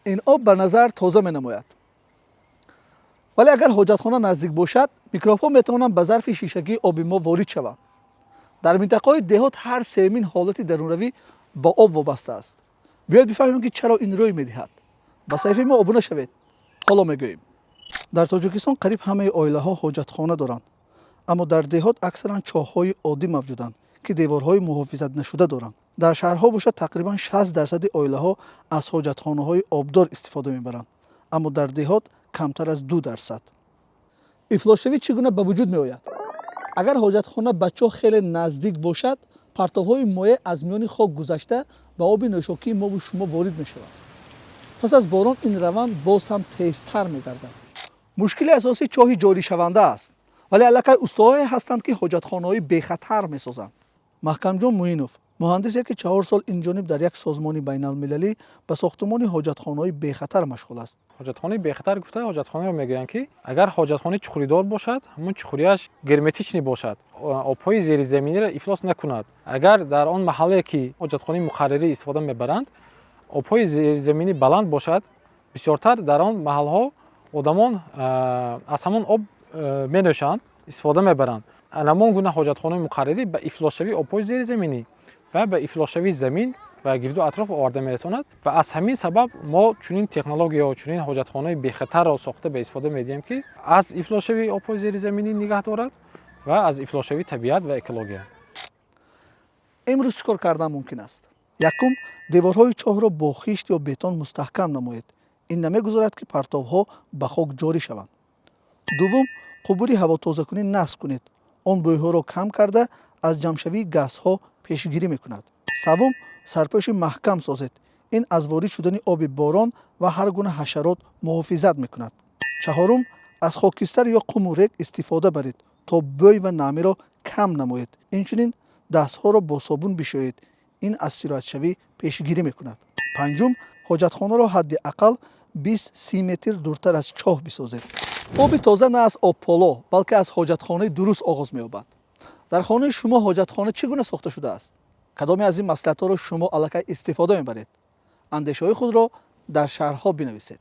Ин об ба назар тоза менамояд, вале агар ҳоҷатхона наздик бошад, микробҳо метавонанд ба зарфи шишагии оби мо ворид шаванд. Дар минтақаҳои деҳот ҳар сеюмин ҳолати дарунравӣ ба об вобаста аст. Биёед бифаҳмем, ки чаро ин рӯй медиҳад. Ба саҳифаи мо обуна шавед, ҳоло мегӯем. Дар Тоҷикистон қариб ҳамаи оилаҳо ҳоҷатхона доранд, аммо дар деҳот аксаран чоҳҳои оддӣ мавҷуданд, ки деворҳои муҳофизатнашуда доранд. Дар шаҳрҳо бошад, тақрибан 60% оилаҳо аз ҳоҷатхонаҳои обдор истифода мебаранд, аммо дар деҳот камтар аз 2%. Ифлосшавӣ чӣ гуна ба вуҷуд меояд? Агар ҳоҷатхона ба чоҳ хеле наздик бошад, партовҳои моеъ аз миёни хок гузашта, ба оби нӯшокии мову шумо ворид мешавад. Пас аз борон ин раванд боз ҳам тезтар мегардад. Мушкили асосӣ чоҳи ҷоришаванда аст, вале аллакай устоҳое ҳастанд, ки ҳоҷатхонаҳои бехатар месозанд. Маҳкамҷон Муинов муҳандисе, ки 4 сол инҷониб дар як созмони байналмилалӣ ба сохтумони ҳоҷатхонаҳои бехатар машғул аст. Ҳоҷатхонаи бехатар гуфта ҳоҷатхонаро мегӯянд, ки агар ҳоҷатхонаи чуқуридор бошад, ҳамон чуқурияш герметичный бошад, обҳои зеризаминиро ифлос накунад. Агар дар он маҳалле, ки ҳоҷатхонаи муқаррарӣ истифода мебаранд, обҳои зеризаминӣ баланд бошад, бисёртар дар он маҳалҳо одамон аз ҳамон об менӯшанд, истифода мебаранд. Ҳамон гуна ҳоҷатхонаи муқаррарӣ ба ифлосшавии обҳои зеризаминӣ ва ба ифлосшавии замин ва гирду атроф оварда мерасонад. Ва аз ҳамин сабаб мо чунин технологияо, чунин ҳоҷатхонаи бехатарро сохта ба истифода медиҳем, ки аз ифлосшавии обҳои зеризаминӣ нигаҳ дорад ва аз ифлосшавии табиат ва экология. Имрӯз чӣ кор кардан мумкин аст? Якум, деворҳои чоҳро бо хишт ё бетон мустаҳкам намоед. Ин намегузорад, ки партовҳо ба хок ҷорӣ шаванд. Дуввум, қубури ҳавотозакунӣ насб кунед. Он бӯйҳоро кам карда, аз ҷамъшавии газҳо пешгирӣ мекунад. Саввум, сарпӯши маҳкам созед. Ин аз ворид шудани оби борон ва ҳар гуна ҳашарот муҳофизат мекунад. Чаҳорум, аз хокистар ё қуму рег истифода баред, то бӯй ва намиро кам намоед. Инчунин дастҳоро бо собун бишӯед. Ин аз сироятшавӣ пешгирӣ мекунад. Панҷум, ҳоҷатхонаро ҳадди ақал 20-30 метр дуртар аз чоҳ бисозед. Оби тоза на аз обполо, балки аз ҳоҷатхонаи дуруст оғоз меёбад. Дар хонаи шумо ҳоҷатхона чӣ гуна сохта шудааст? Кадоме аз ин маслиҳатҳоро шумо аллакай истифода мебаред? Андешаҳои худро дар шарҳҳо бинависед.